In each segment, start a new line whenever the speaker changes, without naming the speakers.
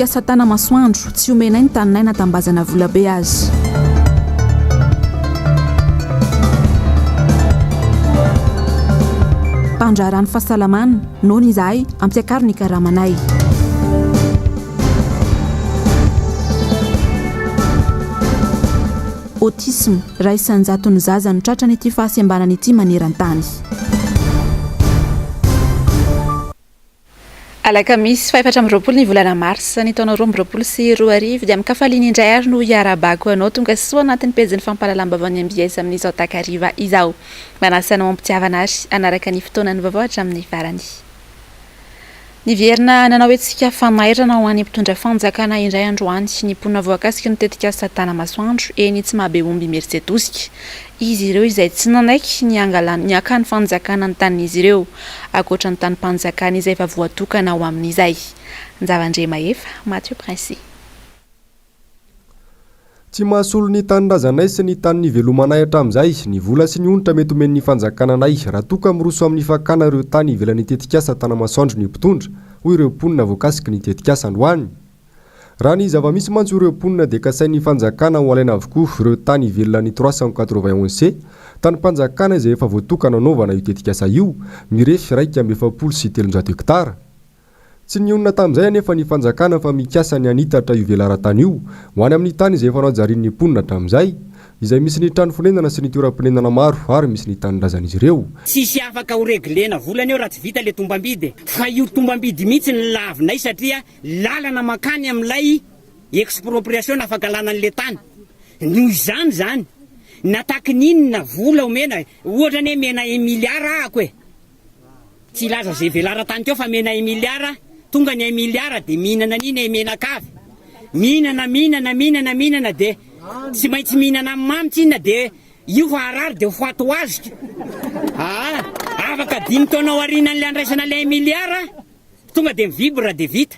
Tetikasa Tanamasoandro, tsy omenay ny taninay na tambazana volabe aza. Mpandraharaha ny fahasalamana, noana izahay, ampiakaro ny karamanay. Autisme, iray isan-jaton'ny zaza no tratran'ity fahasembanana ity maneran-tany. Alakamisy faha-24 ny volana marsa ny taona 2022 dia amin-kafaliana indray ary no hiarahabako anao tonga soa anatin'ny pejin'ny fampahalalam-baovaon'ny mbs amin'izao takariva izao. Manasa anao am-pitiavana ary hanaraka ny fotoanan'ny vaovao hatramin'ny farany. Niverina nanao hetsika fanairana ho an'ny mpitondra fanjakana indray androany ny mponina voakasiky ny tetikasa Tanamasoandro eny Tsimahabeomby Imerintsiatosika. Izy ireo izay tsy nanaiky ny hangalan'ny ny hakan'ny fanjakana ny tanin'izy ireo, ankoatra ny tanim-panjakana izay efa voatokana ho amin'izay. Njavandriamahefa Mathieu Princi.
Tsy mahasolo ny tanindrazanay sy ny tany nivelomanay hatramin'izay ny vola sy ny onitra mety omen'ny fanjakana anay raha toa ka miroso amin'ny fakana ireo tany ivelan'ny tetikasa Tanamasoandro ny mpitondra, hoy ireo mponina voakasiky ny tetikasa androany. Raha ny zava-misy mantsy hoy ireo mponina dia kasain'ny fanjakana ho alaina avokoa ireo tany ivelan'ny 391 C, tanim-panjakana izay efa voatokana hanaovana io tetikasa io, mirefy 341 hektara. Tsy nionona tamin'izay anefa ny fanjakana fa mikasa ny hanitatra io velaran-tany io ho any amin'ny tany izay efa nohajarian'ny mponina hatramin'izay, izay misy ny trano fonenana sy ny toeram-ponenana maro ary misy ny tanindrazan'izy ireo.
Tsisy afaka ho reglena volana eo raha tsy vita le tombambidy e! Fa io tombambidy mihitsy no lavinay satria lalana mankany amin'ilay expropriation na fangalana an'le tany. Noho izany izany, na takin'inona vola omena, ohatra anie omena un milliard ahako e! Tsy hilaza ze velaran-tany teo fa mena un milliard, tonga ny un milliard de mihinana an'iny e menakavy, mihinana mihinana mihinana mihinana de tsy maintsy mihinana amin'ny mamy tsinona de io fa harary de ho faty ho azy ka, aa afaka dimy taona aorianan'le andraisana le un milliard tonga de mi-vibre de vita,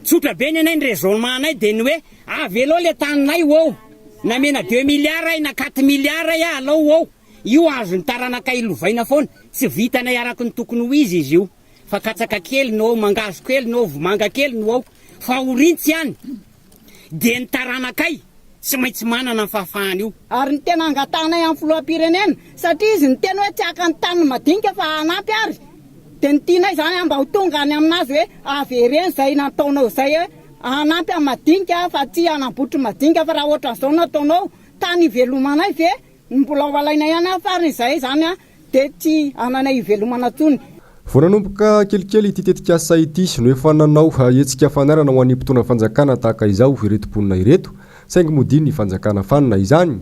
tsotra be ny anay ny raisonnement anay de ny hoe avelao le taninay ho eo, na mena deux milliards ay na quatre milliards ay alao ho eo. Io azon'ny taranakay lovaina foana, tsy vitanay araka ny tokony ho izy izy io, fa katsaka kely no ao, mangahazo kely no ao, vomanga kely no ao, fa ho rintsy ihany dia ny taranakay tsy maintsy manana ny fahafahana io.
Ary ny tena angatahanay amin'ny filoham-pirenena, satria izy niteny hoe tsy haka ny taniny madinika fa hanampy ary, dia ny tianay izany mba ho tonga any aminazy hoe avereno izay nataonao izay hoe hanampy amin'ny madinika fa tsy hanambotry madinika fa raha ohatran'izao no ataonao, tany hivelomanay ve Ny mbola ho alaina ihany an farany izahay izany an dia tsy hananay hivelomana intsony.
Vao nanomboka kelikely ity tetikasa ity no efa nanao hetsika fanairana ho an'ny mpitondra fanjakana tahaka izao ireto mponina ireto, saingy modian'ny fanjakana fanina izany.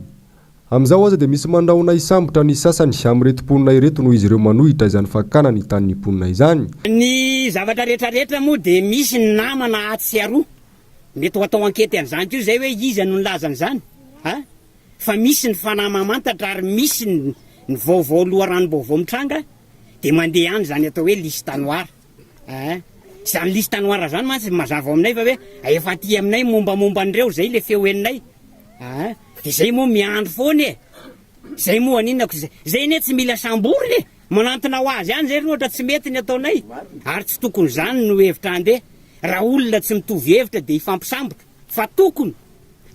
Amin'izao aza dia misy mandrahona hisambotra ny sasany amin'ireto mponina ireto noho izy ireo manohitra izany fakana ny tanin'ny mponina izany.
Ny zavatra rehetra rehetra moa dia misy ny namana atsy sy aroa, mety ho atao ankety an'izany koa izay hoe iza no nilaza an'izany a! Fa misy ny fanahy mamantatra ary misy ny ny vaovao loharanom-baovao mitranga dia mandeha any izany atao hoe liste noire eh. Izany liste noire izany mantsy mazava ao aminay fa hoe efa aty aminay mombamomba an'ireo izay ilay feo henonay eh. Dia izay moa miandry foana e. Izay moa aninona ko izay. Izay anie tsy mila samborina e. Manantona ho azy any izay ry ohatra tsy mety ny ataonay ary tsy tokony izany no hevitra handeha. Raha olona tsy mitovy hevitra dia hifampisambotra fa tokony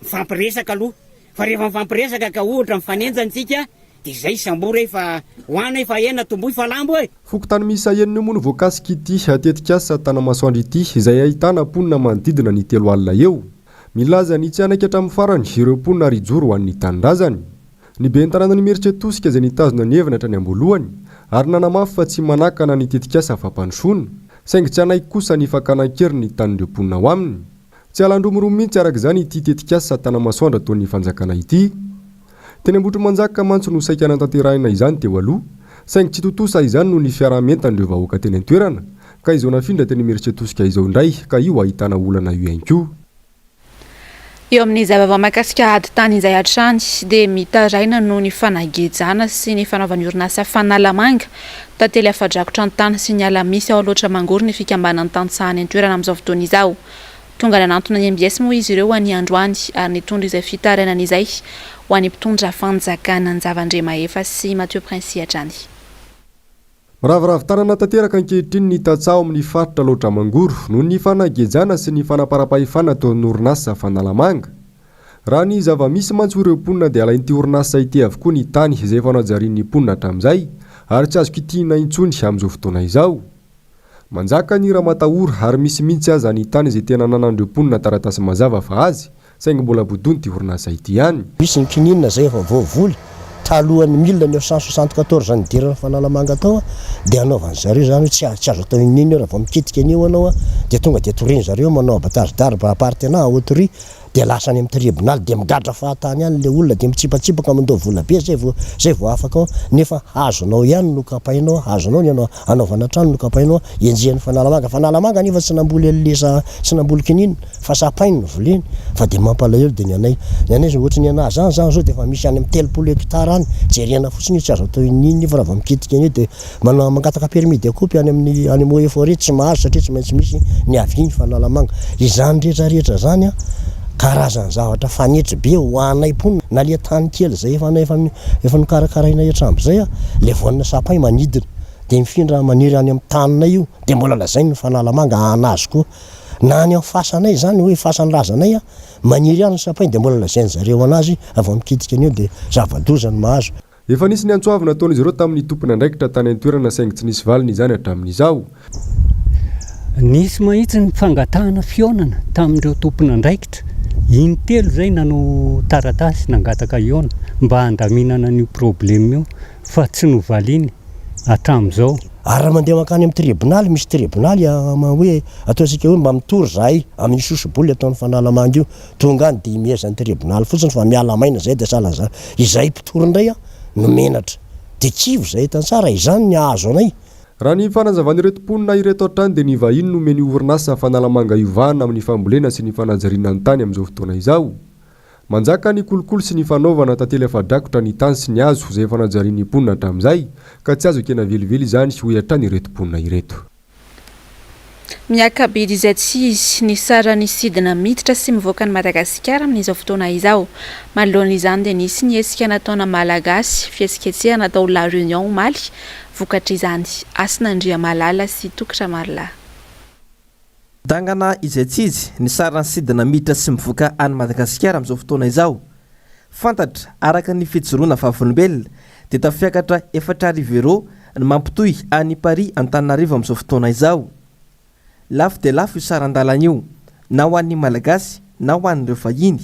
Mifampiresaka aloha fa rehefa mifampiresaka ka ohatra mifanenjana tsika dia izay sambory e fa hoano e fa hena tomboy fa lambo e.
Fokontany miisa enina eo moa no voakasik'ity tetikasa Tanamasoandro ity izay ahitana mponina manodidina ny 30 eo. Milaza ny tsy hanaiky hatramin'ny farany ireo mponina ary hijoro ho an'ny tanindrazany. Ny ben'ny tanànan'Imerintsiatosika izay nitazona ny heviny hatrany am-boalohany ary nanamafy fa tsy manakana ny tetikasa fampandrosoana saingy tsy hanaiky kosa ny fakana an-keriny ny tanin'ireo mponina ao aminy. Tsy halan-dromoromo mihitsy araka izany ity tetikasa Tanamasoandro ataon'ny fanjakana ity. Teny Ambohitrimanjaka mantsy no saika nanatanterahina izany teo aloha, saingy tsy tontosa izany noho ny fiaraha-mientan'ireo vahoaka teny an-toerana, ka izao nafindra teny Imerintsiatosika izao indray ka io ahitana olana io ihany koa.
Eo amin'ny zava-vaovao mahakasika ady tany izay hatrany dia mitaraina noho ny fanagejana sy ny fanaovan'ny orinasa Fanalamanga tantely afa-drakotra ny tany sy ny ala misy ao Alaotra Mangoro ny fikambanan'ny tantsaha any an-toerana amin'izao fotoana izao. Tonga nanantona ny mbs moa izy ireo ny androany ary nitondra izay fitarainana izay ho an'ny mpitondra fanjakana Njavandremahefa sy Mathieu Princi hatrany.
Miraviravy tanana tanteraka ankehitriny ny tantsaha ao amin'ny faritra Alaotra Mangoro noho ny fanagejana sy ny fanaparam-pahefana ataon'ny orinasa Fanalamanga. Raha ny zava-misy mantsy hoy ireo mponina dia alain'ity orinasa ity avokoa ny tany izay efa nohajarian'ny mponina hatramin'izay ary tsy azo kitihina intsony amin'izao fotoana izao. Manjaka ny ramatahora ary misy mihitsy aza ny tany izay tena ananan'ireo mponina taratasy mazava fa azy saingy mbola bodoin'ity orinasa ity ihany.
Misy ny kininina izay efa voavoly talohan'ny 1974 nidiran'ny Fanalamanga tao dia anaovan'ny zareo izany hoe tsy tsy azo atao inona inona io raha vao mikitika an'io ianao dia tonga dia torian'ny zareo manao abattage d'arbre appartenant à autrui dia lasa any amin'ny tribonaly dia migadra fahatany any ilay olona dia mitsipatsipaka mandoa vola be zay vao zay vao afaka ao nefa hazonao ihany no kapainao hazonao ny anao anaovana trano no kapainao enjehin'ny Fanalamanga Fanalamanga nefa tsy namboly an'le sa tsy namboly kininina fa sapainy no voleny fa dia mampalahelo dia ny anay ny anay zao ohatry ny anah zany zany zao dia efa misy any amin'ny 30 hectare any jerena fotsiny io tsy azo atao inona io fa raha vao mikitika an'io dia Manao mangataka permis de coupe any amin'ny any amin'ny eaux et forêts tsy mahazo satria tsy maintsy misy ny avis ny Fanalamanga. Izany rehetra rehetra izany an, karazany zavatra fanetry be ho anay mponina na le tany kely izay efa efa efa nokarakarainay hatramin'izay an, le voanina sapin manidina dia mifindra maniry any amin'ny taninay io dia mbola lazainy ny Fanalamanga hanazy koa. Na any amin'ny fasanay izany hoe fasan'ny razanay an, maniry any ny sapin dia mbola lazainy zareo anazy vao mikitika an'io dia zava-doza no mahazo.
Efa nisy ny antso avo nataon'izy ireo tamin'ny tompon'andraikitra tany an-toerana saingy tsy nisy valiny izany hatramin'izao.
Nisy mahitsy ny fangatahana fihaonana tamin'ireo tompon'andraikitra, intelo izay nanao taratasy nangataka hihaona mba handaminana an'io problème io fa tsy novaliany hatramin'izao.
Ary raha mandeha mankany amin'ny tribonaly, misy tribonaly hoe ataontsika hoe mba mitory izahay amin'io soso-bola ataon'ny Fanalamanga io, Tonga any dia imehezan'ny tribonaly fotsiny fa miala maina izay dia sahala an'izany. Izahay mpitory indray no menatra. Dia kivy izahay tantsaha raha izany ny hahazo anay.
Raha ny fanazavan'ireto mponina ireto hatrany dia ny vahiny no omen'io orinasa Fanalamanga io vahana amin'ny fambolena sy ny fanajariana ny tany amin'izao fotoana izao. Manjaka ny kolikoly sy ny fanaovana tantely afa-drakotra ny tany sy ny hazo izay efa najarian'ny mponina hatramin'izay ka tsy azo ekena velively izany hoy hatrany ireto mponina ireto.
Miaka-bidy izay tsy izy ny saran'ny sidina miditra sy mivoaka an'i Madagasikara amin'izao fotoana izao. Manoloana izany dia nisy ny hetsika nataona Malagasy, fihetsiketsehana tao La Réunion omaly, vokatr'izany. Hasina Andriamalala sy Toky Ramarolahy.
Dangana izay tsy izy ny saran'ny sidina miditra sy mivoaka an'i Madagasikara amin'izao fotoana izao. Fantatra, araka ny fijoroana vavolombelona, dia tafiakatra 4000 euros ny mampitohy an'i Paris Antananarivo amin'izao fotoana izao. Lafo dia lafo io saran-dalana io, na ho an'ny Malagasy na ho an'ireo vahiny.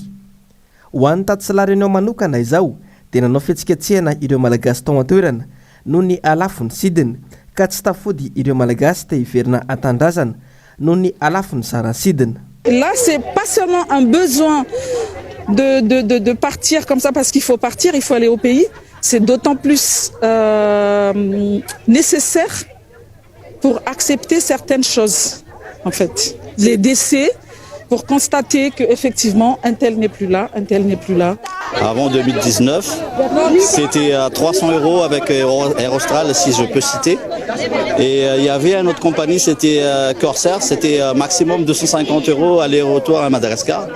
Ho an'ny tatsy La Réunion manokana izao dia nanao fihetsiketsehana ireo Malagasy tao an-toerana noho ny halafon'ny sidina, ka tsy tafody ireo Malagasy te hiverina an-tanindrazana noho ny halafon'ny saran'ny sidina.
Là c'est pas seulement un besoin de de de de partir comme ça parce qu'il faut partir, il faut aller au pays, c'est d'autant plus nécessaire pour accepter certaines choses en fait, les décès pour constater que effectivement un tel n'est plus là, un tel n'est plus là.
Avant 2019, c'était à 300 euros avec Air Austral, si je peux citer. Et il y avait une autre compagnie, c'était Corsair, c'était maximum 250 euros aller-retour à Madagascar.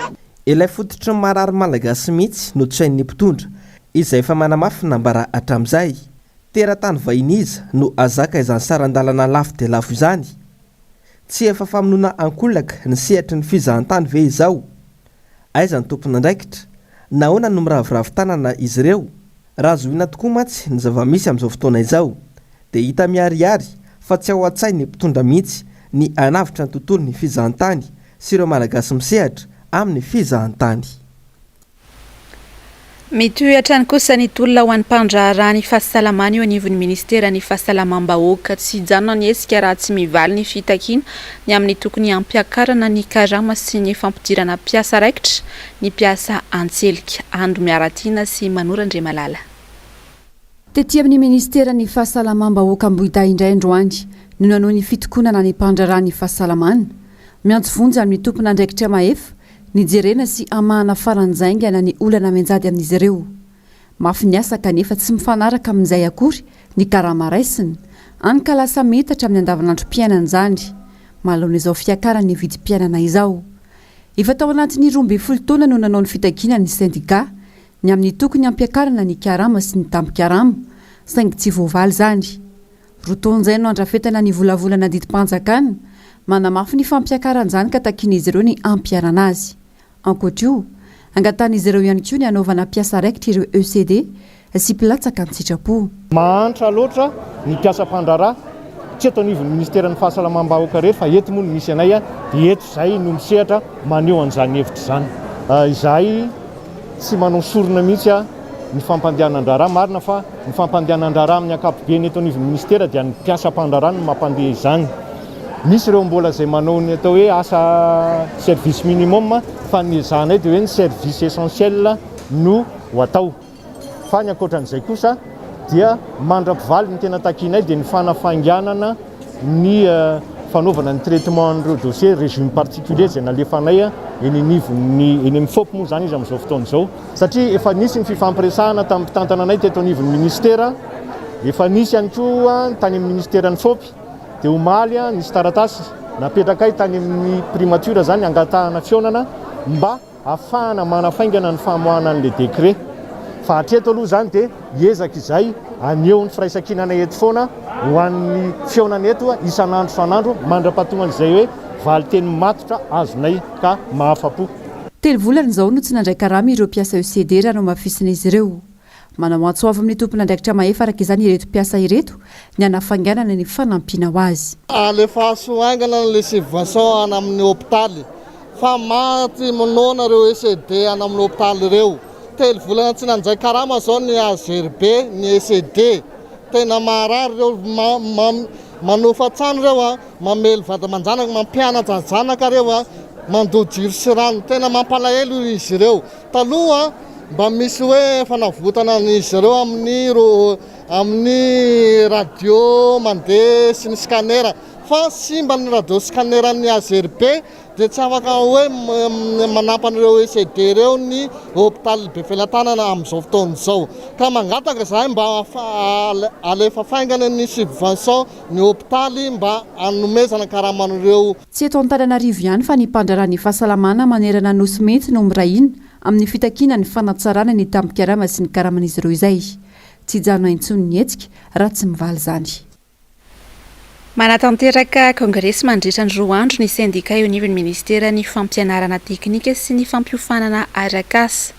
Ilay fototry ny marary malagasy mihitsy no tsy hain'ny mpitondra, izay efa manamafy ny nambara hatramin'izay. Teratany vahiny iza no hahazaka izany saran-dalana lafo dia lafo izany? Tsy efa famonoana ankolaka ny sehatry ny fizahantany ve izao? Aiza ny tompon'andraikitra? Nahoana no miraviravy tanana izy ireo? Raha zohiana tokoa mantsy ny zava-misy amin'izao fotoana izao dia hita miharihary fa tsy ao an-tsain'ny mpitondra mihitsy ny hanavotra ny tontolon'ny fizahantany sy ireo Malagasy misehatra amin'ny fizahantany.
Mitohy hatrany kosa ny tolona ho an'ny mpandraharaha ny fahasalamana eo anivon'ny ministeran'ny fahasalamam-bahoaka. Tsy hijanona ny hetsika raha tsy mivaly ny fitakiana ny amin'ny tokony hampiakarana ny karama sy ny fampidirana mpiasa raikitra ny mpiasa an-tselika. Ando Miaratiana sy Manoro Andriamalala.
Tety amin'ny ministeran'ny fahasalamam-bahoaka Ambohidahy indray androany no nanohy ny fitokonana ny mpandraharaha ny fahasalamana. Miantso vonjy amin'ny tompon'andraikitra mahefa ny jerena sy hamahana faran'zaingana ny olana mianjady amin'izy ireo. Mafy ny asa kanefa tsy mifanaraka amin'izay akory ny karama raisina, hany ka lasa miitatra amin'ny andavanandrom-piainana izany, manoloana izao fiakaran'ny vidim-piainana izao. Efa tao anatin'ny 12 taona no nanao ny fitakiana ny sendika ny amin'ny tokony hampiakarana ny karama sy ny tambin-karama, saingy tsy voavaly izany. Roa taona izay no andrafetana ny volavolana didim-panjakana manamafy ny fampiakarana izany ka takian'izy ireo ny hampiharana azy. Ankoatra io, angatahan'izy ireo ihany koa ny hanaovana mpiasa raikitra ireo ECD sy mpilatsaka an-tsitrapo.
Mahantra loatra ny mpiasa mpandraharaha, tsy eto anivon'ny ministeran'ny fahasalamam-bahoaka irery fa eto moa no misy anay dia eto izahay no misehatra maneho an'izany hevitra izany. Izahay tsy manao sorona mihitsy ny fampandehanan-draharaha, marina fa ny fampandehanan-draharaha amin'ny ankapobeny eto anivon'ny ministera dia ny mpiasa mpandraharaha no mampandeha izany. Misy ireo mbola izay manao ny atao hoe asa service minimum fa ny ezahanay dia hoe ny service essentiel no ho atao. Fa ny ankoatran'izay kosa dia mandra-pivaly ny tena takianay dia ny fanafainganana ny fanaovana ny traitement an'ireo dossier régime particulier izay nalefanay eny anivon'ny eny amin'ny FOP moa izany izy amin'izao fotoana izao. Satria efa nisy ny fifampiresahana tamin'ny mpitantana anay teto anivon'ny ministera, efa nisy ihany koa tany amin'ny ministeran'ny FOP, dia omaly nisy taratasy napetrakay tany amin'ny primature izany hangatahana fihaonana mba Ahafahana manafaingana ny famoahana an'ilay décret. Fa hatreto aloha izany dia hiezaka izay haneho ny firaisankinana eto foana ho an'ny fihaonana eto isan'andro isan'andro mandra-pahatongan'izay hoe valinteny matotra azonay ka mahafa-po.
Telo volana izao no tsy nandray karama ireo mpiasa ECD raha nohamafisin'izy ireo. Manao antso avo amin'ny tompon'andraikitra mahefa araka izany ireto mpiasa ireto ny hanafainganana ny fanampiana ho azy.
Alefaso haingana ny subvention any amin'ny hopitaly fa maty noana ireo ECD any amin'ny hopitaly ireo. Telo volana tsy nandray karama zao ny AGRB, ny ECD. Tena maharary ireo, manofa trano ireo a, mamely vady aman-janaka, mampianatra zanaka ireo a, mandoa jiro sy rano. Tena mampalahelo izy ireo. Taloha mba misy hoe fanavotana an'izy ireo amin'ny amin'ny radio mandeha sy ny scanner fa simba ny radio scanner an'ny AGRB dia tsy afaka hoe manampy an'ireo ECD ireo ny hopitaly Befelatanana amin'izao fotoana izao ka mangataka izahay mba alefa faingana ny subvention ny hopitaly mba hanomezana karaman'ireo
Tsy eto Antananarivo ihany fa ny mpandraharaha ny fahasalamana manerana ny Nosy mihitsy no miray hina amin'ny fitakiana ny fanatsarana ny tambin-karama sy ny karaman'izy ireo izay. Tsy hijanona intsony ny hetsika raha tsy mivaly izany.
Manatanteraka kongresy mandritra ny roa andro ny sendika eo anivon'ny ministeran'ny fampianarana teknika sy ny fampiofanana arak'asa.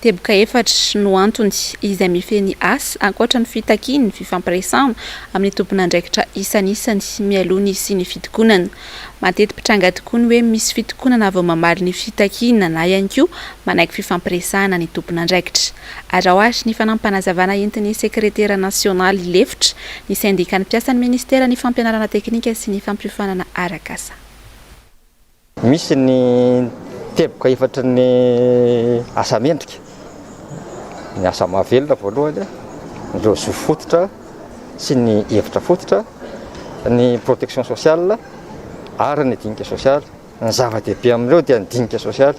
Teboka efatra no antony izay mifehy ny asa ankoatra ny fitakiany ny fifampiresahana amin'ny tompon'andraikitra isanisany mialoha ny hisian'ny fitokonana. Mateti-pitranga tokoa ny hoe misy fitokonana vao mamaly ny fitakiana na ihany koa manaiky fifampiresahana ny tompon'andraikitra. Araho ary ny fanampinazavana entin'ny sekretera nasionaly lefitra ny sendikan'ny mpiasan'ny ministeran'ny fampianarana teknika sy ny fampiofanana arak'asa.
Misy ny teboka efatry ny asa mendrika, ny asa mahavelona voalohany, ireo zo fototra sy ny hevitra fototra, ny protection sociale ary ny dinika sosialy. Ny zava-dehibe amin'ireo dia ny dinika sosialy,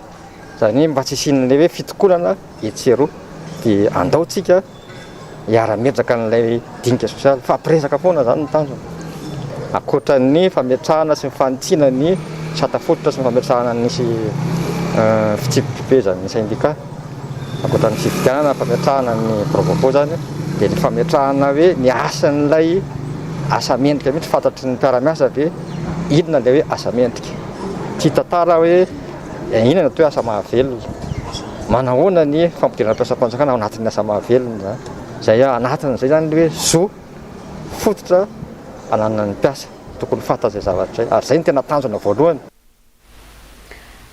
izany hoe mba tsy hisian'ilay hoe fitokonana etsy sy eroa dia andao tsika hiara-miezaka an'ilay dinika sosialy. Hifampiresaka foana izany ny tanjona. Ankoatra ny fametrahana sy ny fanitsiana ny sata fototra sy ny fametrahana ny fitsipi-pifehezan'ny sendika, ankoatra ny fifidianana, fametrahana ny birao vaovao izany, dia ny fametrahana hoe ny asan'ilay asa mendrika mihitsy fantatry ny mpiara-miasa ve inona ilay hoe asa mendrika. Tsy hitantara hoe Inona no atao hoe asa mahavelona? Manahoana ny fampidirana mpiasam-panjakana ao anatin'ny asa mahavelona izany? Izay anatin'izay izany ilay hoe zo fototra ananan'ny mpiasa. Tokony fantatra izay zavatra izay ary izay no tena tanjona voalohany.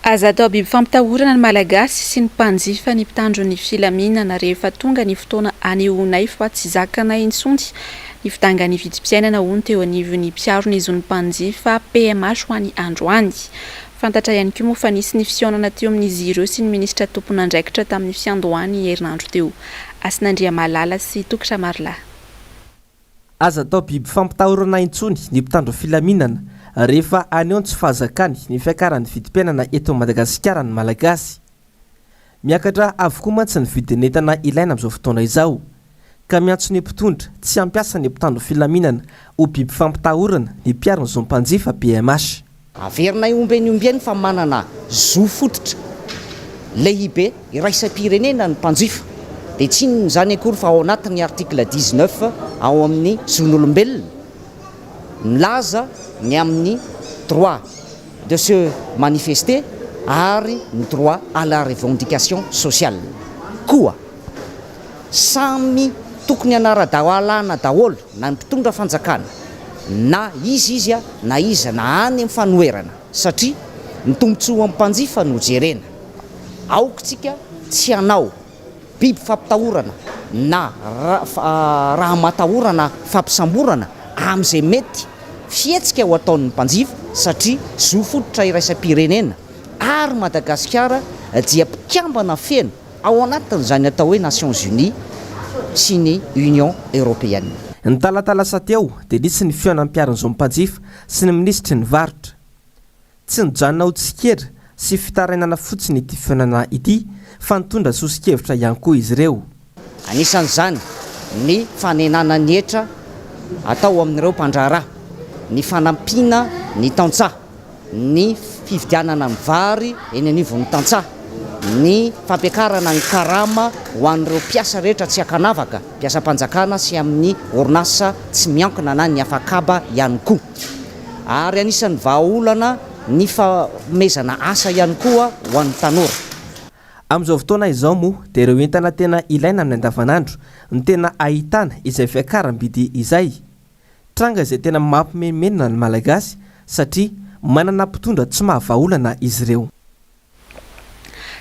Aza atao biby fampitahorana ny Malagasy sy ny mpanjifa ny mpitandro ny filaminana rehefa tonga ny fotoana anehoanay fa tsy zakanay intsony ny fidangan'ny vidim-piainana hono teo anivon'ny mpiaro ny zon'ny mpanjifa PMH ho any androany. Fantatra ihany koa moa fa nisy ny fihaonana teo amin'izy ireo sy ny minisitra tompon'andraikitra tamin'ny fiandohan'ny herinandro teo. Hasina Andriamalala sy Toky Ramarolahy.
Aza atao biby fampitahorana intsony ny mpitandro filaminana rehefa haneho ny tsy fahazakany ny fiakaran'ny vidim-piainana eto Madagasikara ny Malagasy. Miakatra avokoa mantsy ny vidin'entana ilaina amin'izao fotoana izao, ka miantso ny mpitondra tsy hampiasa ny mpitandro filaminana ho biby fampitahorana ny mpiaro ny zom-panjifa BMH.
Averinay ombieny ombieny fa manana zo fototra lehibe iraisam-pirenena ny mpanjifa, dia tsy inona izany akory fa ao anatin'ny article 19 ao amin'ny zon'olombelona. milaza ny amin'ny droit de se manifester ary ny droit à la revendication sociale. Koa samy tokony hanara-dalàna daholo na ny mpitondra fanjakana na iza izy na iza na any amin'ny fanoherana satria ny tombontsoan'ny mpanjifa no jerena. Aoka tsika tsy hanao biby fampitahorana na raha matahorana fampisamborana amin'izay mety fihetsika ho ataon'ny mpanjifa satria zo fototra iraisam-pirenena ary Madagasikara dia mpikambana feno ao anatin'izany atao hoe Nations Unies sy ny Union Européenne.
Ny talata lasa teo dia nisy ny fihaonan'ny mpiaro ny zon'ny mpanjifa sy ny minisitry ny varotra. Tsy nijanona ho tsikera sy fitarainana fotsiny ity fihaonana ity fa nitondra soso-kevitra ihany koa izy ireo.
Anisan'izany ny fanenana ny hetra atao amin'ireo mpandraharaha, ny fanampiana ny tantsaha, ny fividianana ny vary eny anivon'ny tantsaha, ny fampiakarana ny karama ho an'ireo mpiasa rehetra tsy ankanavaka, mpiasam-panjakana sy amin'ny orinasa tsy miankina na ny afakaba ihany koa. Ary anisan'ny vahaolana ny fanomezana asa ihany koa ho an'ny tanora.
Amin'izao fotoana izao moa dia ireo entana tena ilaina amin'ny andavanandro no tena ahitana izay fiakaram-bidy izay. Tranga izay tena mampimenomenona ny Malagasy satria manana mpitondra tsy mahavaha olana izy ireo.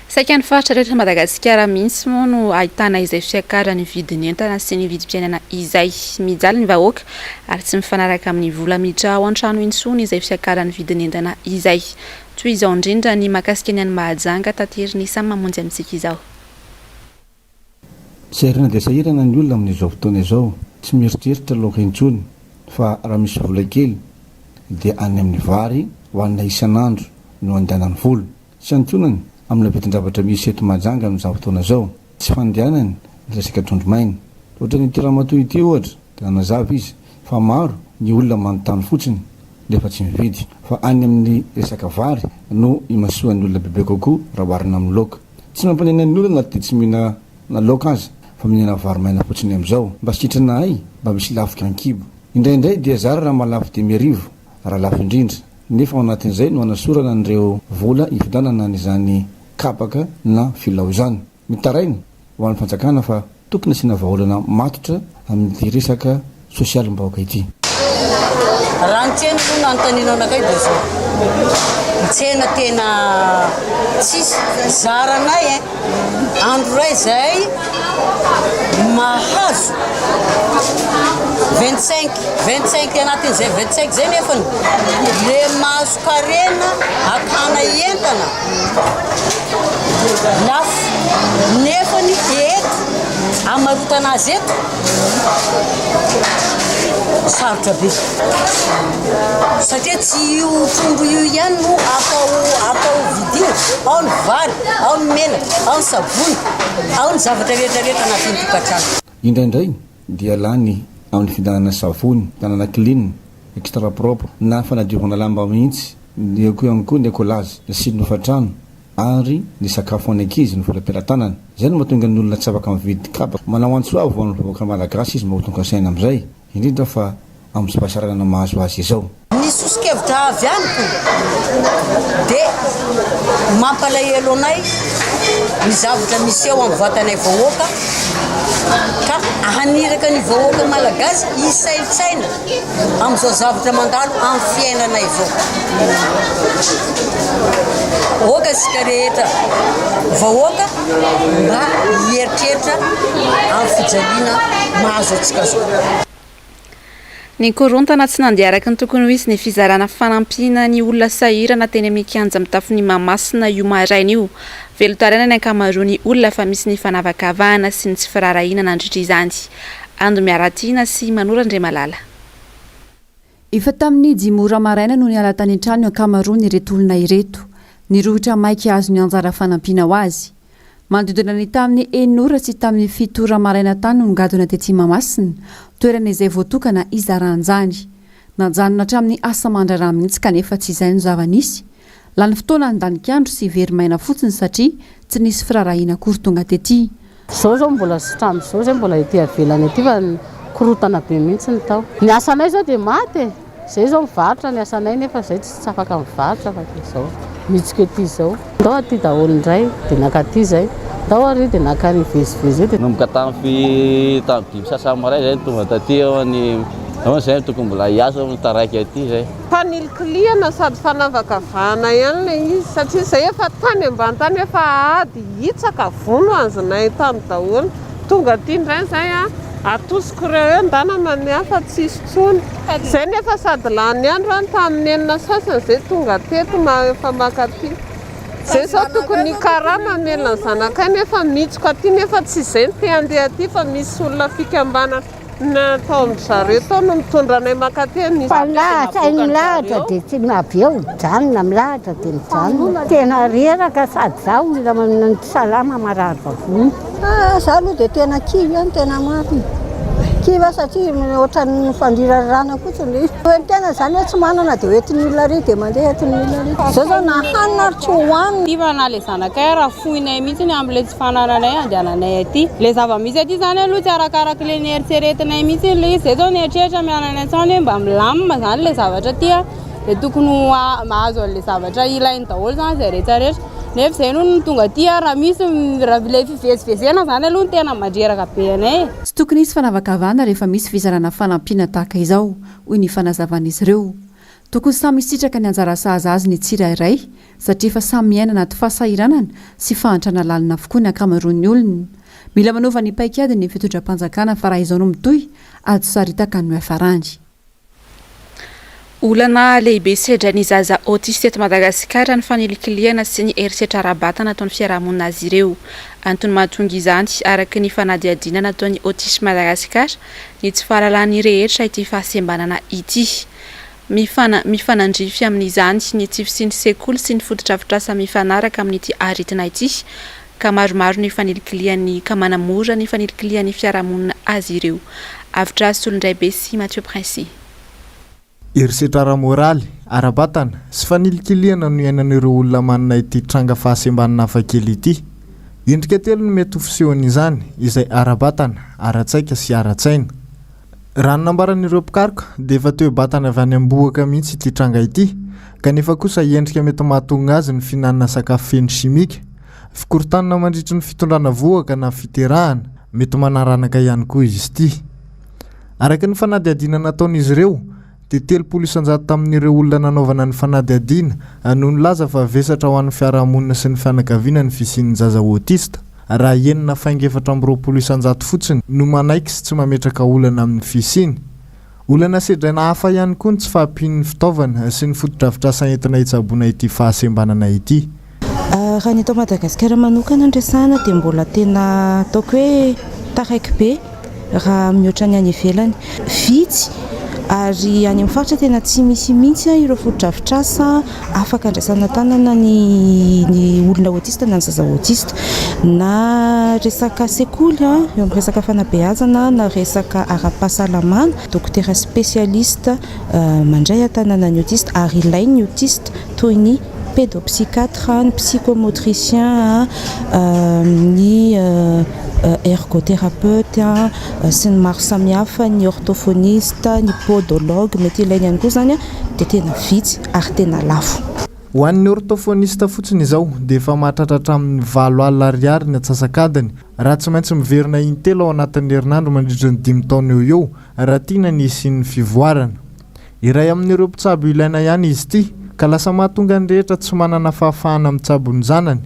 Saika ny faritra rehetra Madagasikara mihitsy moa no ahitana izay fiakaran'ny vidin'entana sy ny vidim-piainana izay. Mijaly ny vahoaka ary tsy mifanaraka amin'ny vola miditra ao an-trano intsony izay fiakaran'ny vidin'entana izay. Toy izao indrindra ny mahakasika ny any Mahajanga taterin'i Samy Mamonjy amintsika izao.
Sahirana dia sahirana ny olona amin'izao fotoana izao, tsy mieritreritra laoka intsony fa raha misy vola kely dia any amin'ny vary hohanina isan'andro no andehanany vola. Tsy antonany amina vidin-javatra misy eto Mahajanga amin'izao fotoana izao, tsy fandehanany ny resaka trondro maina. Ohatran'ity ramatoa ity ohatra dia nanazava izy fa maro ny olona manontany fotsiny nefa tsy mividy fa any amin'ny resaka vary no imasoan'ny olona bebe kokoa raha oharina amin'ny laoka. Tsy mampanena ny olona na dia tsy mihinana laoka aza fa mihinana vary maina fotsiny amin'izao. Mba sitrana ay mba misy lafika an-kibo. Indraindray dia zara raha mahalafo 5000 raha lafo indrindra. Nefa ao anatin'izay no anasorana an'ireo vola hividanana an'izany kabaka na filao izany. Mitaraina ho an'ny fanjakana fa tokony asiana vahaolana matotra amin'ity resaka sosialim-bahoaka ity.
Raha ny tsena aloha no anontanianao anakay dia izao, ny tsena tena tsisy, zaranay eh, andro iray izahay mahazo 25, 25 anatin'izay 25 izay nefany le mahazo karena akana entana Lafo nefa ny eto amarotana azy eto sarotra be satria tsy io trondro io ihany no atao atao vidiana, ao ny vary, ao ny menaka, ao ny savony, ao ny zavatra rehetra rehetra anatin'ny tokantrano.
Indraindray dia lany amin'ny fihinanana savony, fihinanana clean, extra propre na fanadiovana lamba mihitsy ny eo ihany koa ny écolage sy ny hofantrano ary ny sakafo ho an'ny ankizy ny vola am-pelatanana. Izay no mahatonga ny olona tsy afaka mividy kabaka. Manao antso avo ho an'ny vahoaka malagasy izy mba ho tonga saina amin'izay, indrindra fa amin'izao fahasahiranana mahazo azy izao.
Ny soso-kevitra avy amiko dia mampalahelo anay ny zavatra miseho amin'ny vatanay vahoaka ka haniraka ny vahoaka malagasy hisaintsaina amin'izao zavatra mandalo amin'ny fiainanay izao. Aoka isika rehetra vahoaka mba hieritreritra amin'ny fijaliana mahazo antsika izao.
Nikorontana tsy nandeha araka ny tokony ho izy ny fizarana fanampiana ny olona sahirana teny amin'ny kianja mitafon'i Mahamasina io maraina io. Velon-taraina ny ankamaroan'ny olona fa misy ny fanavakavahana sy ny tsy firaharahiana nandritra izany. Ando Miaratiana sy Manoro Andriamalala.
Efa tamin'ny dimy ora maraina no niala tany an-trano ny ankamaroan'ireto olona ireto. Nirohotra maika hahazo ny anjara fanampiana ho azy. Manodidina ny tamin'ny enina ora sy tamin'ny fito ora maraina tany no nigadona tetsy Mahamasina, toerana izay voatokana hizaran'izany. Najanona hatramin'ny asa aman-draharaha mihitsy kanefa tsy izay no zava-nisy. Lany fotoana nidanik'andro sy very maina fotsiny satria tsy nisy firaharahiana akory tonga tety.
Zao zao mbola hatramin'izao zay mbola ety avelany ety fa korontana be mihitsy ny tao. Ny asanay zao dia maty e! Zay zao mivarotra ny asanay nefa zay tsy afaka mivarotra fa zao mihitsika ety zao. Ndao aty daholo indray dia nankaty zay, ndao ary dia nankany hivezivezy eo dia.
Nanomboka tamin'ny fi tamin'ny dimy sasany maraina zay no tonga taty aho ny ahoana zay no tokony mbola hiasa no taraiky aty zay.
Fanilikilihana sady fanavakavahana ihany ilay izy satria izay efa tany ambany tany efa ady hitsaka vono azonay tany daholo. Tonga aty indray izay an, atosiko ireo eo ndana mandeha fa tsisy intsony. Izay nefa sady lany andro an, tamin'ny enina sasany izay tonga teto efa maka aty. Izay izao tokony hikarama hamelona ny zanakay nefa mihitsoka aty nefa tsy izay no te handeha aty fa misy olona fikambanana tao amin-dry zareo tao no mitondra anay mankaty.
Fa milahatra hay milahatra dia tsy avy eo mijanona milahatra dia mijanona. Tena reraka sady za olona tsy salama marary vavony.
Ah, za aloha dia tena kivy aho, tena marina. Kivy aho satria ohatran'ny fandrirarana fotsiny ilay izy. Hoe ny tena izany hoe tsy manana dia hoentin'ny olona ary dia mandeha entin'ny olona ary. Izao izao na hanina ary tsy hohanina.
Ity fa na ilay zanakay ary foinay mihitsy amin'ilay tsy fanananay andehananay aty. Ilay zava-misy aty izany aloha tsy arakaraka ilay nieritreretinay mihitsy ilay izy. Izay izao nieritreritra miala any an-trano hoe mba milamina izany ilay zavatra aty dia tokony ho mahazo an'ilay zavatra ilainy daholo izany izay rehetra rehetra. Nefa izay no no tonga aty raha misy raha ilay fivezivezena izany aloha no tena mandreraka be anay e.
Tsy tokony hisy fanavakavahana rehefa misy fizarana fanampiana tahaka izao, hoy ny fanazavan'izy ireo. Tokony samy hisitraka ny anjara sahaza azy ny tsirairay satria efa samy miaina anaty fahasahiranana sy fahantrana lalina avokoa ny ankamaroan'ny olona. Mila manova ny paikadiny ny fitondram-panjakana fa raha izao no mitohy, ady saritaka no hiafarany.
Olana lehibe sedrain'ny zaza autiste eto Madagasikara ny fanilikilihana sy ny herisetra ara-batana ataon'ny fiarahamonina azy ireo. Antony mahatonga izany, araka ny fanadihadiana nataon'ny Autisme Madagascar, ny tsy fahalalan'ny rehetra ity fahasembanana ity. Mifana mifanandrify amin'izany ny tsy fisian'ny sekoly sy ny fotodrafitrasa mifanaraka amin'ity aretina ity ka maromaro ny fanilikilihan'ny ka manamora ny fanilikilihan'ny fiarahamonina azy ireo. Avotra Solondraibe sy Mathieu Princi.
Herisetra ara-moraly, ara-batana, sy fanilikilihana no iainan'ireo olona manana ity tranga fahasembanana hafakely ity. Endrika telo no mety ho fisehon'izany, izay ara-batana, ara-tsaika sy ara-tsaina. Raha ny nambaran'ireo mpikaroka dia efa toe-batana avy any am-bohoka mihitsy ity tranga ity, kanefa kosa endrika mety mahatonga azy ny fihinanana sakafo feno simika, fikorontanana mandritry ny fitondrana vohoka na fiterahana, mety manaranaka ihany koa izy ity. Araka ny fanadihadiana nataon'izy ireo dia 30 isanjato tamin'ireo olona nanaovana ny fanadihadiana no nilaza fa vesatra ho an'ny fiarahamonina sy ny fianakaviana ny fisian'ny zaza autiste, raha enina faingo 24% fotsiny no manaiky sy tsy mametraka olana amin'ny fisiany. Olana sedraina hafa ihany koa ny tsy fahampian'ny fitaovana sy ny fotodrafitrasa entina hitsaboana ity fahasembanana ity.
Raha ny eto Madagasikara manokana no resahana dia mbola tena ataoko hoe taraiky be raha mihoatra ny any ivelany. Vitsy ary any amin'ny faritra tena tsy misy mihitsy ireo fotodrafitrasa afaka andraisana tanana ny ny olona autiste na ny zaza autiste. Na resaka sekoly eo amin'ny resaka fanabeazana na resaka ara-pahasalamana, dokotera spécialiste mandray an-tanana ny autiste ary ilain'ny autiste toy ny pédopsychiatre, ny psychomotricien, ny ergothérapeute sy ny maro samihafa, ny orthophoniste, ny podologue, mety ilaina ihany koa izany dia tena vitsy ary tena lafo.
Ho an'ny orthophoniste fotsiny izao dia efa mahatratra hatramin'ny 8000 ariary ny antsasak'adiny raha tsy maintsy miverina intelo ao anatin'ny herinandro mandritra ny dimy taona eo ho eo raha tiana ny hisian'ny fivoarana. Iray amin'ireo mpitsabo ilaina ihany izy ity, ka lasa mahatonga ny rehetra tsy manana fahafahana mitsabo ny zanany.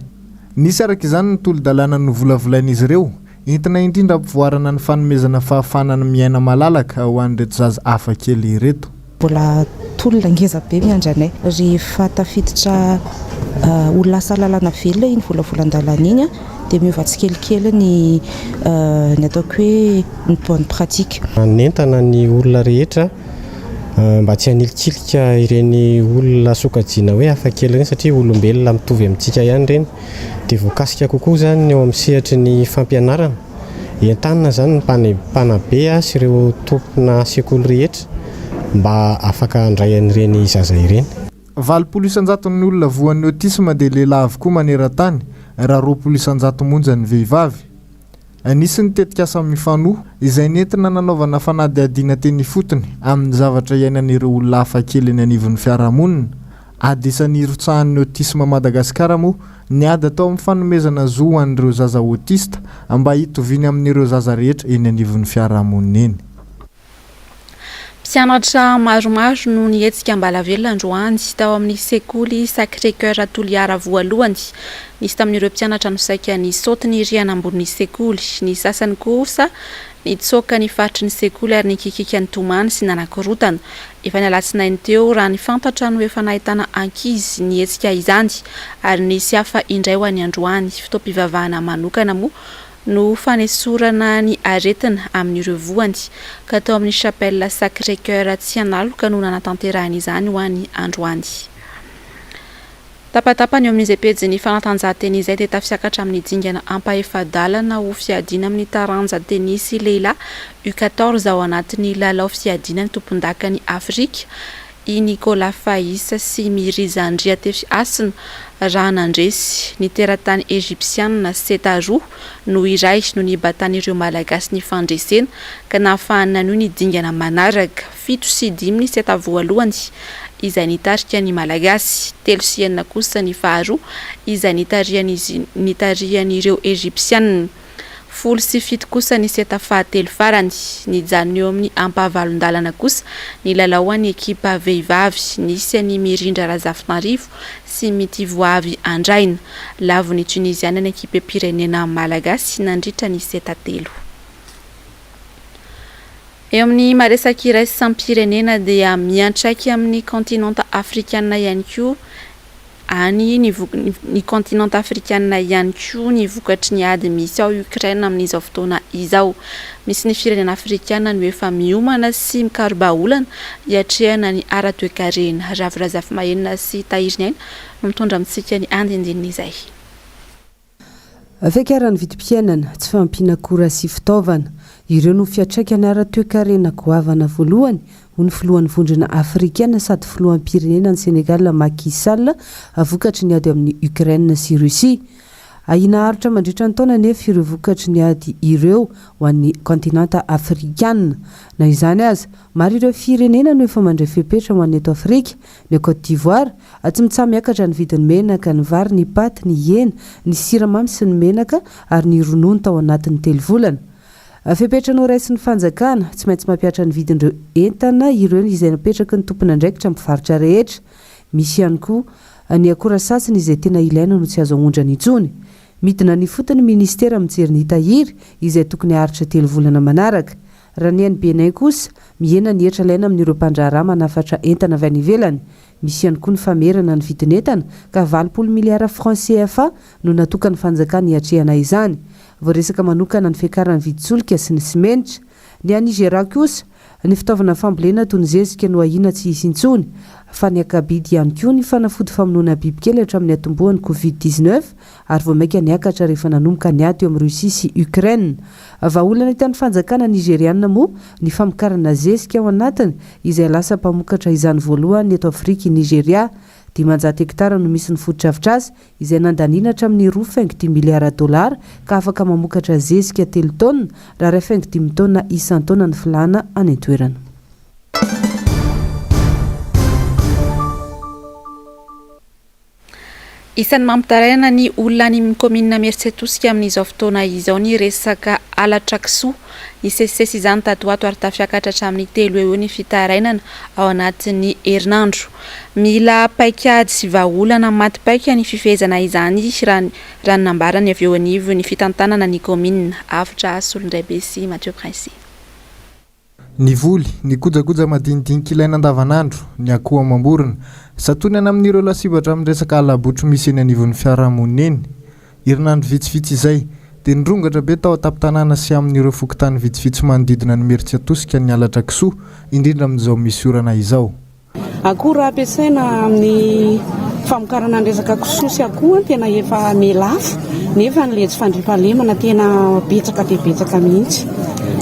Nisy araka izany ny tolo-dalàna novolavolain'izy ireo, entina indrindra hampivoarana ny fanomezana fahafahana ny miaina malalaka ho an'ireto zaza hafa kely ireto.
Mbola tolona ngeza be miandry anay. Rehefa tafiditra ho lasa lalàna velona iny volavolan-dalàna iny dia miova tsikelikely ny ny ataoko hoe ny bonne pratique.
Manentana ny olona rehetra mba tsy hanilikilika ireny olona sokajiana hoe hafakely ireny satria olombelona mitovy amintsika ihany ireny. Dia voakasika kokoa izany ny eo amin'ny sehatry ny fampianarana. Entanina izany ny mpanabe sy ireo tompona sekoly rehetra mba afaka handray an'ireny zaza ireny.
80 isan-jaton'ny olona voan'ny autisme dia lehilahy avokoa maneran-tany, raha 20 isan-jato monja ny vehivavy. Nisy ny tetikasa Mifanoa izay nentina nanaovana fanadihadiana teny ifotony amin'ny zavatra iainan'ireo olona hafakely eny anivon'ny fiarahamonina. Ady isan'ny irotsahan'ny Autisme Madagascar moa ny ady atao amin'ny fanomezana zo ho an'ireo zaza autiste mba hitoviany amin'ireo zaza rehetra eny anivon'ny fiarahamonina eny.
Mpianatra maromaro no nihetsika ambalavelona androany tao amin'ny sekoly Sacré Coeur Toliara voalohany. Nisy tamin'ireo mpianatra no saika nisaoty ny rihana ambonin'ny sekoly, ny sasany kosa nitsoaka ny faritry ny sekoly ary nikikika nitomany sy nanakorotana. Efa ny alatsinainy teo raha ny fantatra no efa nahitana ankizy nihetsika izany ary nisy hafa indray ho an'ny androany. Fotoam-pivavahana manokana moa no fanesorana ny aretina amin'ireo voany, ka tao amin'ny Chapelle Sacré Coeur Tsianaloka no nanatanterahina izany ho an'ny androany. Tapatapany eo amin'izay pejin'ny fanatanjahantena izay dia tafiakatra amin'ny dingana ampahefa-dalana ho fiadiana amin'ny taranja tenisy lehilahy U 14 ao anatin'ny lalao fiadiana ny tompondakan'i Afrika i Nicolas Fahis sy Mirija Andriatefihasina raha nandresy ny teratany Egyptiana seta roa no iray no nibatan'ireo Malagasy ny fandresena ka nahafahany nanohy ny dingana manaraka. 7 sy 5 ny seta voalohany izay nitarika ny Malagasy, 3 sy 6 kosa ny faharoa izay nitarihan'izy nitarihan'ireo Egyptiana. 10 sy 7 kosa ny seta fahatelo farany. Nijanona eo amin'ny ampahavalon-dalana kosa ny lalao an'ny ekipa vehivavy, nisy an'i Mirindra Razafinarivo sy Mitivoavy Andraina. Lavon'ny Tuniziana ny ekipem-pirenena malagasy nandritra ny seta telo. Eo amin'ny maresaka iraisam-pirenena dia miantraika amin'ny kaontinanta afrikanina ihany koa any ny ny kaontinanta afrikanina ihany koa ny vokatry ny ady misy ao Ukraine amin'izao fotoana izao. Misy ny firenena afrikana no efa miomana sy mikaro-bahaolana hiatrehana ny ara-toekarena. Ravo Razafimahenina sy Tahiriniaina no mitondra amintsika ny andindinin'izay.
Fiakaran'ny vidim-piainana, tsy fahampiana akora sy fitaovana. Ireo no fiantraikany ara-toekarena goavana voalohany, hoy ny filohan'ny Vondrona Afrikana sady filoham-pirenena any Sénégal Macky Sall, vokatry ny ady amin'i Ukraine sy Russie. Ahiana haharitra mandritra ny taona anefa ireo vokatry ny ady ireo ho an'ny kaontinanta afrikana. Na izany aza, maro ireo firenena no efa mandray fepetra ho an'ny eto Afrika, Ny ao Côte d'Ivoire, tsy mitsaha-miakatra ny vidin'ny menaka, ny vary, ny paty, ny hena, ny siramamy sy ny menaka ary ny ronono tao anatin'ny telo volana. Fepetra noraisin'ny fanjakana, tsy maintsy mampihatra ny vidin'ireo entana ireo izay napetraky ny tompon'andraikitra mpivarotra rehetra. Misy ihany koa ny akora sasany izay tena ilaina no tsy azo aondrana intsony. Midina any ifotony ny minisitera mijery ny tahiry izay tokony haharitra telo volana manaraka. Raha ny any Bénin kosa, mihena ny hetra alaina amin'ireo mpandraharaha manafatra entana avy any ivelany. Misy ihany koa ny famerana ny vidin'entana ka 80 miliara francs CFA no natokan'ny fanjakana hiatrehana izany. Voaresaka manokana ny fiakaran'ny vidin-tsolika sy ny simenitra. Ny any Nigéria kosa, ny fitaovana fambolena toy ny zezika no ahiana tsy hisy intsony. Fa niaka-bidy ihany koa ny fanafody famonoana bibikely hatramin'ny niatombohan'ny Covid 19 ary vao mainka niakatra rehefa nanomboka ny ady eo amin'i Russie sy Ukraine. Vahaolana hitan'ny fanjakana Nizeriana moa ny famokarana zezika ao anatiny izay lasa mpamokatra izany voalohany eto Afrika i Nigeria. 500 hektara no misy ny fotodrafitrasa izay nandaniana hatramin'ny roa faingo dimy miliara dolara ka afaka mamokatra zezika telo taonina raha iray faingo dimy taonina isan-taona ny filàna any an-toerana.
Isan'ny mampitaraina ny olona any amin'ny kaominina Imerintsiatosika amin'izao fotoana izao ny resaka halatra kisoa. Nisesisesy izany tato ho ato ary tafiakatra hatramin'ny telo eo eo ny fitarainana ao anatin'ny herinandro. Mila paikady sy vahaolana maty paika ny fifehezana izany raha raha ny nambaran'ny avy eo anivon'ny fitantanana ny kaominina. Avotra Solondraibe sy Mathieu Princy.
Ny voly, ny kojakoja madinidinika ilaina andavanandro, ny akoho amam-borona. Santionany amin'ireo lasibatra amin'ny resaka hala-botry misy eny anivon'ny fiarahamonina eny. Herinandro vitsivitsy izay, dia nirongatra be tao an-tampon-tanàna sy amin'ireo fokontany vitsivitsy manodidina an'Imerintsiatosika ny halatra kisoa, indrindra amin'izao misy orana izao.
Akora ampiasaina amin'ny famokarana ny resaka kisoa sy akoho tena efa mihalafo nefa ny le tsy fandriampahalemana tena betsaka dia betsaka mihitsy.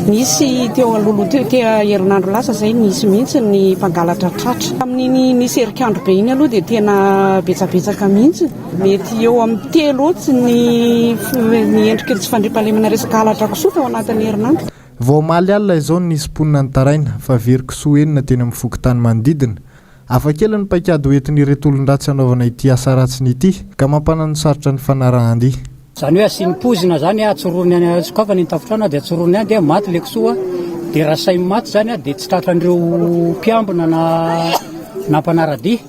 Nisy teo alohaloha teo, te herinandro lasa izay, nisy mihitsy ny mpangalatra tratra. Tamin'iny nisy herikandro be iny aloha dia tena betsabetsaka mihitsy. Mety eo amin'ny telo eo tsy ny ny endriky ny tsy fandriampahalemana resaka halatra kisoa tao anatin'ny herinandro.
Vao omaly alina izao no nisy mponina nitaraina fa very kisoa enina teny amin'ny fokontany manodidina. Hafakely ny paikady hoentin'ireto olon-dratsy hanaovana ity asa ratsiny ity ka mampananosarotra ny fanarahan-dia.
Izany hoe asiany poizina izany, atsorony any, sokafany ny tafontrano dia atsorony any dia maty ilay kisoa, dia raha sahy maty izany dia tsy tratran'ireo mpiambina na na mpanara-dia.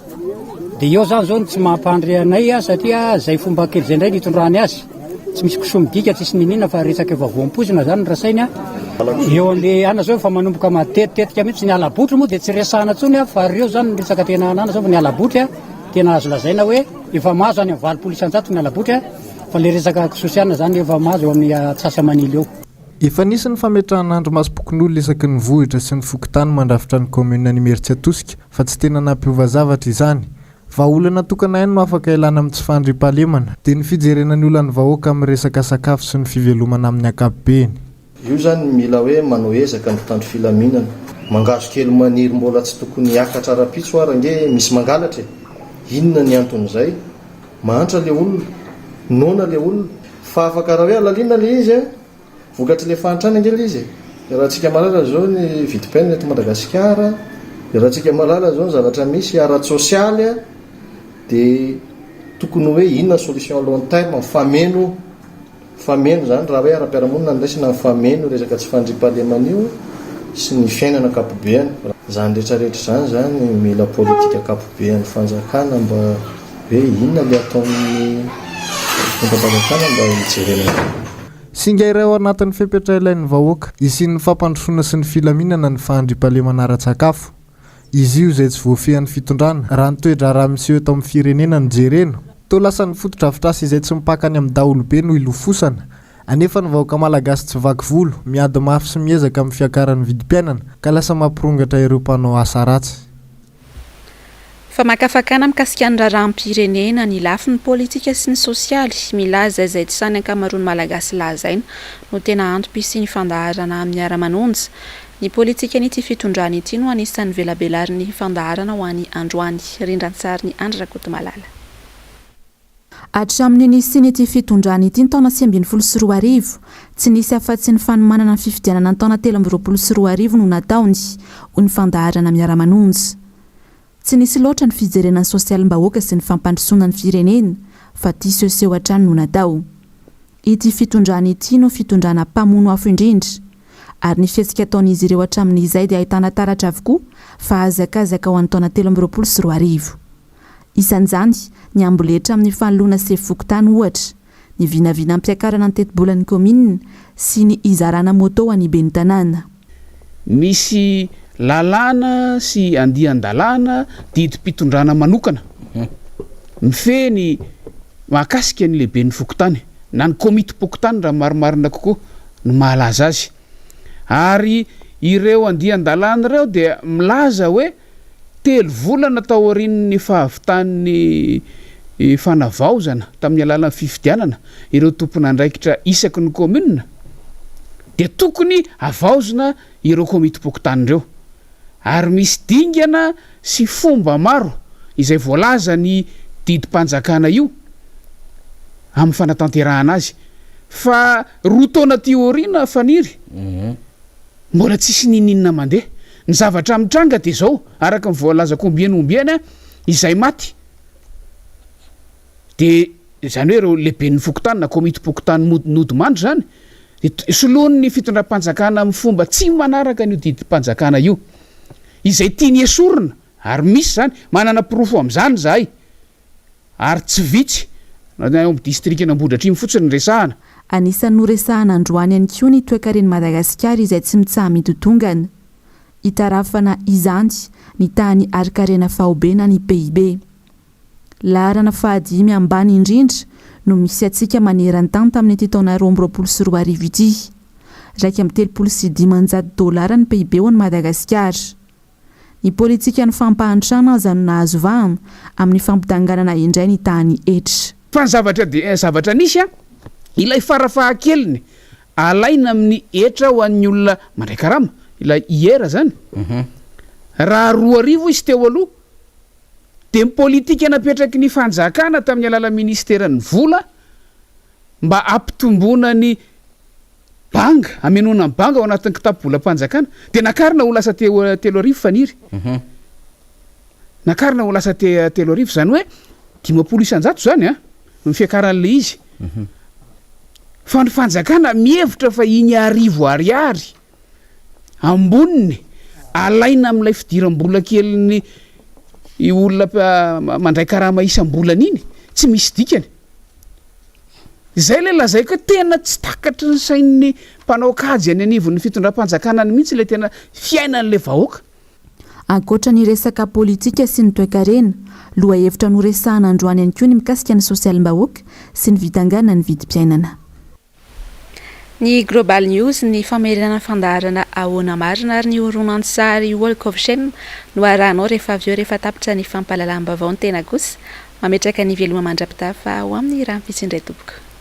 Dia eo izany izao no tsy mampandry anay satria izay fomba kely izay indray no itondrany azy. Tsy misy kisoa midika, tsisy niniana fa resaka efa voampoizina izany no rasainy. Eo an'le ana izao efa manomboka matetitetika mihitsy, ny ala-botry moa dia tsy resahana intsony fa ireo izany no resaka tena anana izao fa ny ala-botry tena azo lazaina hoe efa mahazo any amin'ny 80% ny ala-botry fa le resaka kisoa izany efa mahazo eo amin'ny atsasa-manila eo.
Efa nisy ny fametrahana andrimasom-pokonolona isaky ny vohitra sy ny fokontany mandrafitra ny kaominina Imerintsiatosika fa tsy tena nampiova zavatra izany. Vahaolana tokana ihany no afaka ilana amin'ny tsy fandriampahalemana dia ny fijerena ny olan'ny vahoaka amin'ny resaka sakafo sy ny fivelomana amin'ny ankapobeny.
Io zany mila hoe manao ezaka ny mpitandro filaminana. Mangahazo kely maniry mbola tsy tokony hiakatra rapitso ara ange misy mangalatra e! Inona ny anton'izay? Mahantra le olona, noana le olona. Fa afaka raha hoe alalinina le izy a! Vokatry le fahantrana ange le izy e! Iarahantsika mahalala zao ny vidim-piainana eto Madagasikara, iarahantsika mahalala zao ny zavatra misy ara-tsosialy a! De tokony hoe inona ny solution long terme mifameno. Mifameno izany raha hoe ara-piarahamonina no raisina, mifameno io resaka tsy fandriampahalemana io sy ny fiainana ankapobeany. Izany rehetra rehetra izany izany mila politika ankapobean'ny fanjakana mba hoe inona ilay ataon'ny fitondram-panjakana mba hijerena an'izany.
Singa iray ao anatin'ny fepetra ilain'ny vahoaka hisian'ny fampandrosoana sy ny filaminana ny fahandriampahalemana ara-tsakafo. Izy io izay tsy voafehin'ny fitondrana, raha ny toe-draharaha miseho eto amin'ny firenena no jerena. Toa lasa ny fotodrafitrasa izay tsy mipaka any amin'ny daholobe no ilofosana. Anefa ny vahoaka malagasy tsy vaky volo, miady mafy sy miezaka amin'ny fiakaran'ny vidim-piainana, ka lasa mampirongatra ireo mpanao asa ratsy.
Famakafakana mikasika ny raharaham-pirenena, ny lafiny politika sy ny sosialy, milaza izay tsy sahy ny ankamaroan'ny Malagasy lazaina no tena antom-pisian'ny fandaharana Miara-manonja. Ny politikan'ity fitondrana ity no anisan'ny velabelarin'ny fandaharana ho an'ny androany. Rindran-tsarin'i Andry Rakotomalala. Hatramin'ny nisian'ity fitondrana ity ny taona 2019, tsy nisy afa-tsy ny fanomanana ny fifidianana ny taona 2023 no nataony, hoy ny fandaharana Miara-manonja. Tsy nisy loatra ny fijerena ny sosialim-bahoaka sy ny fampandrosoana ny firenena fa tia sehoseho hatrany no natao. Ity fitondrana ity no fitondrana mpamono afo indrindra. Ary ny fihetsika ataon'izy ireo hatramin'izay dia ahitana taratra avokoa fa hazakazaka ho an'ny taona 2023. Isan'izany ny amboletra amin'ny fanoloana sefo fokontany ohatra, ny vinavina hampiakarana ny tetibolan'ny kaominina sy ny hizarana moto ho an'ny ben'ny tanàna.
Misy lalàna sy andian-dalàna, didim-pitondrana manokana mifehy ny mahakasika ny lehiben'ny fokontany na ny komitim-pokontany raha marimarina kokoa no mahalaza azy. Ary ireo andian-dalàna ireo dia milaza hoe Telo volana taorian'ny fahavitan'ny fanavaozana tamin'ny alalan'ny fifidianana ireo tompon'andraikitra isaky ny kaominina dia tokony havaozina ireo komitim-pokontany ireo ary misy dingana sy fomba maro izay voalazan'ny didim-panjakana io amin'ny fanatanterahana azy fa roa taona aty aoriana Faniry Mbola tsisy niniana mandeha. Ny zavatra mitranga dia izao, araka ny voalazako ombieny ombieny, izay maty dia izany hoe ireo lehiben'ny fokontany na komitim-pokontany mody nodimandry izany dia soloin'ny fitondram-panjakana amin'ny fomba tsy manaraka an'io didim-panjakana io. Izay tiany esorina, ary misy izany, manana porofo amin'izany izahay. Ary tsy vitsy, na ny ao amin'ny distrikan'Ambohidratrimo fotsiny no resahana.
Anisan'ny noresahana androany ihany koa ny toekaren'i Madagasikara izay tsy mitsaha-midodongana. Itarafana izany ny tahan'ny harinkarena faobe na ny PIB. Laharana fahadimy ambany indrindra no misy antsika maneran-tany tamin'ity taona 2022 ity. 531 dolara ny PIB ho an'i Madagasikara. Ny politikan'ny fampahantrana aza no nahazo vahana amin'ny fampidanganana indray ny tahan'ny hetra.
Fa ny zavatra dia zavatra nisy an, ilay farafahakeliny Alaina amin'ny hetra ho an'ny olona mandray karama, ilay IR izany. Raha 2000 izy teo aloha, dia ny politika napetraky ny fanjakana tamin'ny alalan'ny minisiteran'ny vola mba hampitomboana ny banga, hamenoana ny banga ao anatin'ny kitapo-bolam-panjakana, dia nakarina ho lasa 3000 faniry. Nakarina ho lasa 3000, izany hoe 50% izany an, ny fiakaran'ilay izy. Fa ny fanjakana mihevitra fa iny arivo ariary amboniny alaina amin'ilay fidiram-bola kelin'ny olona mandray karama isam-bolana iny, tsy misy dikany. Izay ilay lazaiko hoe tena tsy takatry ny sain'ny mpanao kajy any anivon'ny fitondram-panjakana any mihitsy ilay tena fiainan'ilay vahoaka.
Ankoatra ny resaka politika sy ny toekarena, lohahevitra noresahana androany ihany koa ny mikasika ny sosialim-bahoaka sy ny vidanganan'ny vidim-piainana. Ny Global News, ny famerenana fandaharana Ahoana Marina ary ny horonantsary Walk of Shame no arahanao rehefa avy eo rehefa tapitra ny fampahalalam-baovao ny tena kosa mametraka ny veloma mandra-pitafa ho amin'ny rahampitso indray tompoko.